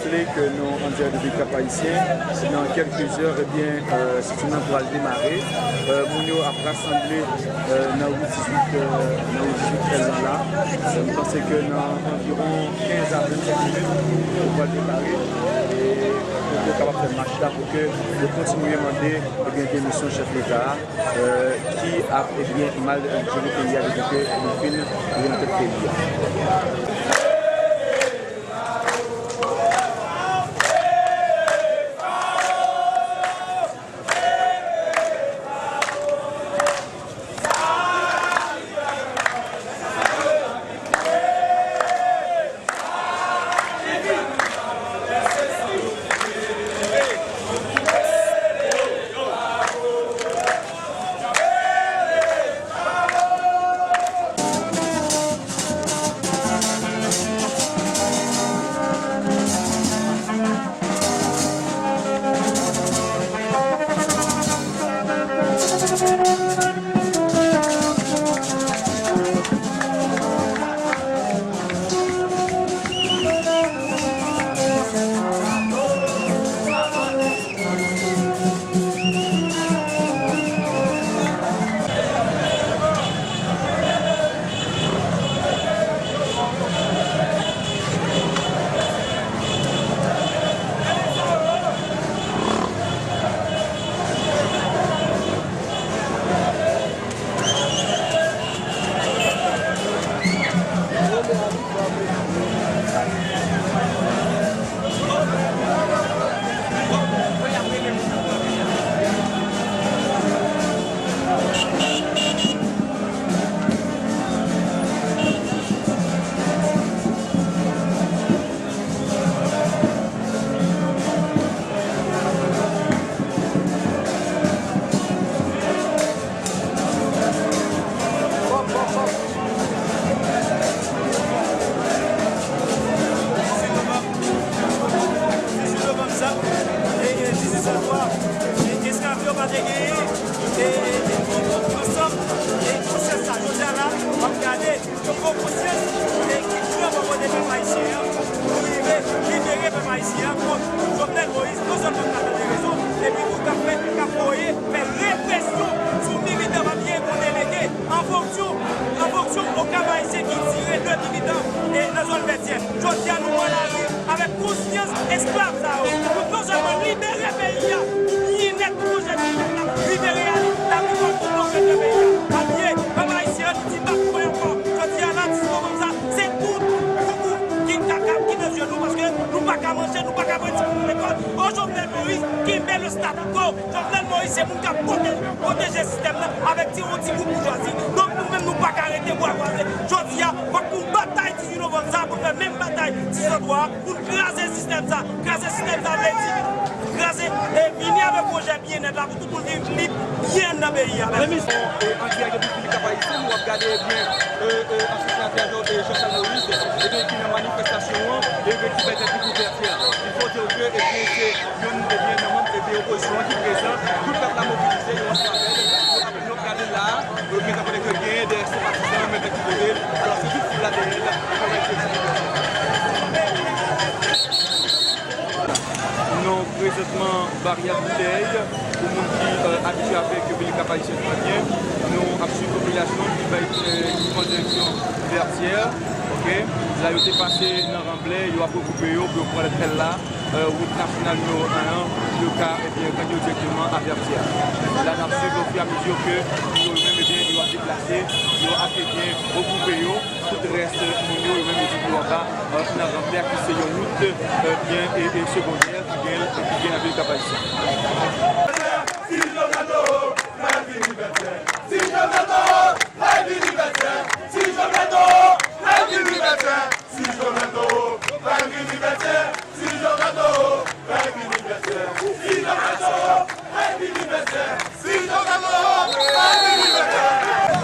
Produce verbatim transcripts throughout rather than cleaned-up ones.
Raple ke nou an dirèk depi Kap Ayisyen. Nan kèlke zè, ebyen, euh, sitin nan pral demare. Euh, moun yo ap rasanble, euh, nan ri dizuit, euh, nan ri dizuit L lan la. Euh, m panse ke nan anviwon kenz a vennsenk minit, yo pral demare. E pou yo kapab fè mach la, pou ke yo kontinye mande, ebyen, demisyon chèf Leta a, euh, ki ap, ebyen, mal jere peyi a depi ke li fin rive nan tèt peyi a. Dizuit novanm sa, e, e, dizuit sa twa, e, esklav yo pa te genyen, e, e, e, ansanm, e, konsyans sa. Jodi a la, w ap gade yon gwo konsyans, e, ki pran bò kote pèp ayisyen an, pou rive libere pèp ayisyen an kont Jovenel Moïse, non sèlman k ap tande rezon, epi tou k ap fè, k ap voye, fè represyon sou militan pa byen konn elege, an fonksyon, an fonksyon okenn ayisyen ki tire de militan, e, nan zòn Vètyè. Jodi a, nou pran lari avèk konsyans esklav sa yo, pou non sèlman libere peyi a, pou byenèt, pou pwojè byenèt la rive reyalize, la pou fè tout pwojè peyi a. Paske pèp ayisyen an, nou di n p ap kwè ankò. Jodi a, la, disko konsa, se tout boubou ki kaka ki nan zye nou, paske nou pa ka manje, nou pa ka pran timoun nou lekòl. O Jovenel Moïse, kenbe le statu quo. Jovenel Moïse se moun k ap pwote-, pwoteje sistèm nan avèk ti, yon ti gwoup boujwazi. Donk, nou menm, nou pa ka rete bra kwaze. Jodi a, fòk nou batay dizuit novanm sa a pou n fè menm batay dizuit twa a, pou n kraze sistèm sa. Kraze sistèm sa vle di kraze e vini avèk pwojè byenèt la pou tout moun viv lib, byen nan peyi a. Mèsi. E, an dirèk depi Kap Ayisyen, nou ap gade, ebyen, e, e, ansyen senatè Jo-, e, Jovenel Moïse, ebyen, ki nan manifestasyon an, ebyen, ki bay tèt li pou Vètyè. Il faut dire que, ebyen, se youn, ebyen, nan manm, ebyen, opozisyon an ki prezan. Tout pèp la mobilize, yo ansanm avè l. Nou ap, nou ap gade la, e, men sa konnen ke gen de senpatizan, men de ki kote. Alò, se tout foul la dèyè l, kòm èk se ti. Nou prezantman Baryè Boutèy, pou moun ki, euh, abitye avèk vil Kap Ayisyen trè byen, nou ap swiv popilasyon ki bay, euh, ki pran direksyon Vètyè, oke? La, yo te pase nan Ranblè, yo ap regwoupe yo pou yo pran lòt èl la, euh, wout nasyonal nimewo en an, pou yo ka, ebyen, rann yo dirèkteman a Vètyè. La, n ap swiv ofiramezi ke yo menm, ebyen, yo ap deplase, yo ap, ebyen, regwoupe yo. Tout rès moun yo, yo menm yo di pou anba, euh, nan Ranblè a ki se yon wout, euh, byen e, e segondè ki gen, ki gen nan vil Kap Ayisyen. Si Jovenel Moïse vini Vètyè, si Jovenel Moïse vini Vètyè, si Jovenel Moïse vini Vètyè, si Jovenel Moïse vini Vètyè, si Jovenel Moïse vini Vètyè, si Jovenel Moïse vini Vètyè.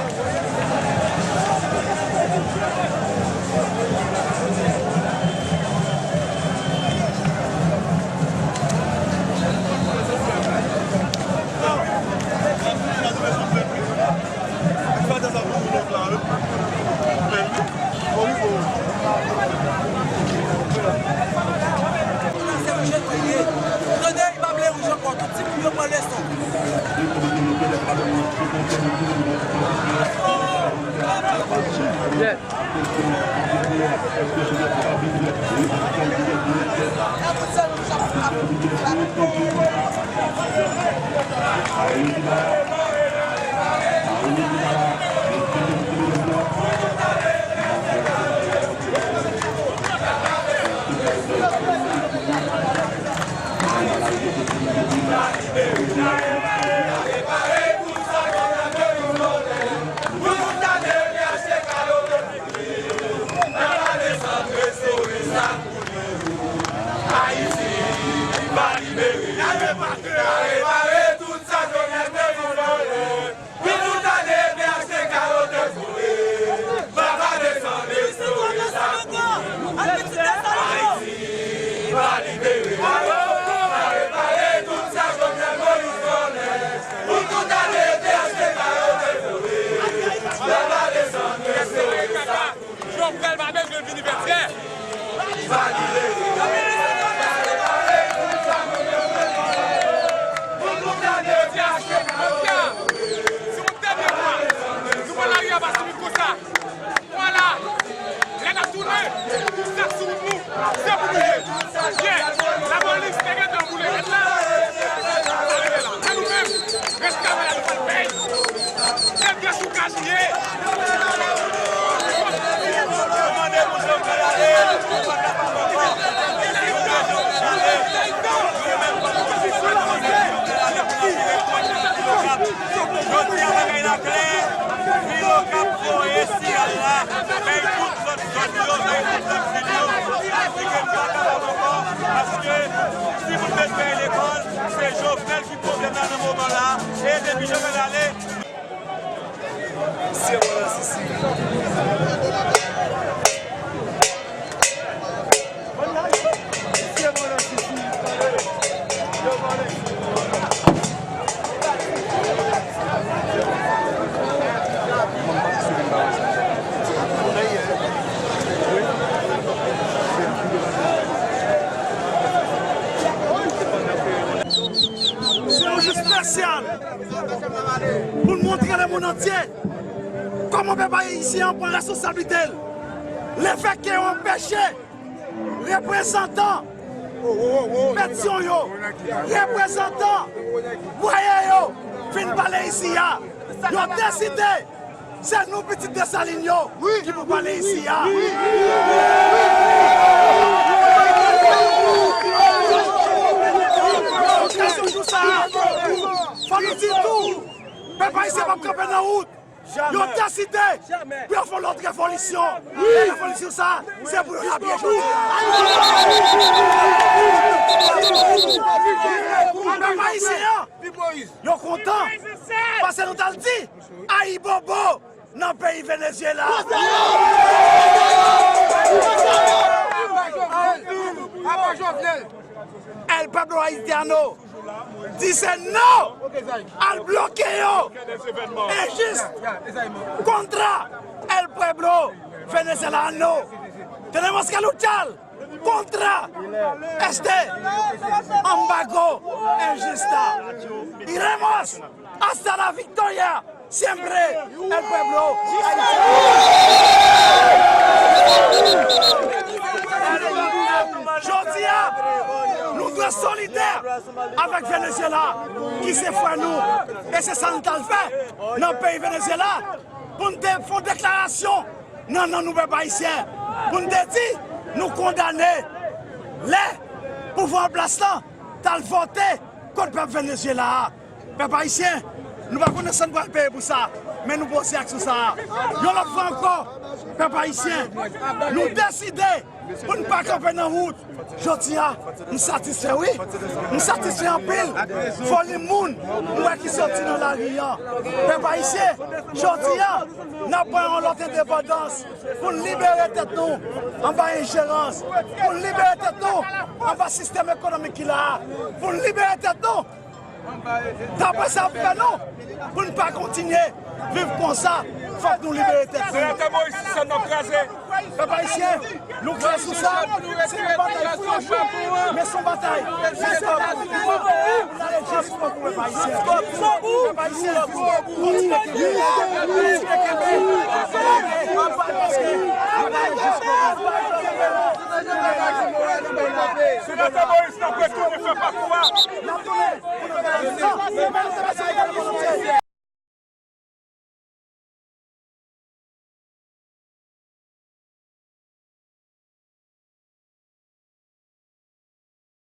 Jovenel pa bezwen vini Vètyè. Si yon dènye fwa nou pran lari a pa sou wout konsa. Vwala! Lè n ap tounen, tout sa k sou wout nou, se pou nou ye. Yè, lapolis te gentan boule nèt la. Sa rive la. Men nou menm, reskavay la nou pral pèy. Se dwe sou kaj li ye. Yo mande pou Jovenel ale, nou pa kapab ankò. Yo mande Jovenel ale. Nou menm kòm opozisyon, nou mande Jovenel ale, nou mande Jovenel ale. Jodi a, bagay la klè. Vilokap voye siyal la bay tout lòt zòn yo, bay tout lòt vil yo, di ke nou pa kapab ankò, paske timoun bezwen al lekòl, se Jovenel ki pwoblèm la nan moman la, e depi Jovenel ale, Se yon jou espesyal pou n montre lemonn antye kòman pèp ayisyen an pran responsablite l. Lefètke yo anpeche reprezantan Petyon yo, reprezantan Bwayè yo vin pale isi a, yo deside se nou pitit Desalin yo ki pou pale isi a. Okazyon jou sa a, fò nou di tou, pèp ayisyen p ap kanpe nan wout. Yo deside pou yo fè yon lòt revolisyon. E revolisyon sa a, se pou yo apiye jodi a. Pèp ayisyen an, yo kontan, paske nou t al di Ayibobo nan peyi Venezyela. Apa Jovenel. El Pueblo Haitiano di se non al bloke yo. Enjis kontra El Pueblo Venezuelano. Tenemos que luchar contra este embargo injusta. Iremos hasta la victoria. Siempre el pueblo. Jodi a, nou dwe solidè avèk Venezyela, ki se frè nou. E se sa nou t al fè nan peyi Venezyela, pou n te fè yon deklarasyon nan non nou pèp ayisyen, pou n te di nou kondane lè pouvwa an plas lan t al vote kont pèp Venezyela a. Pèp ayisyen, nou pa konnen sa n pral peye pou sa, men nou poze aksyon sa a. Yon lòt fwa ankò, pèp ayisyen, nou deside pou n pa kanpe nan wout. Jodi a, m satisfè, wi. M satisfè anpil. Volim moun m wè ki soti nan lari an. Pèp ayisyen, jodi a, n ap pran yon lòt endepandans pou n libere tèt nou anba enjerans, pou n libere tèt nou anba sistèm ekonomik ki la a, pou n libere tèt nou. Daprè sa ap fè nou, pou n pa kontinye viv konsa, fòk nou libere tèt nou. Senatè Moïse, se sèn n ap kraze. Pèp ayisyen, nou klè sou sa, se yon batay pou yo jwe, men se yon batay pou n ale jis bout pou pèp ayisyen. Pèp ayisyen, kontinye kenbe, kontinye kenbe. Prezidan Moïse, n ap retounen fè pakou a.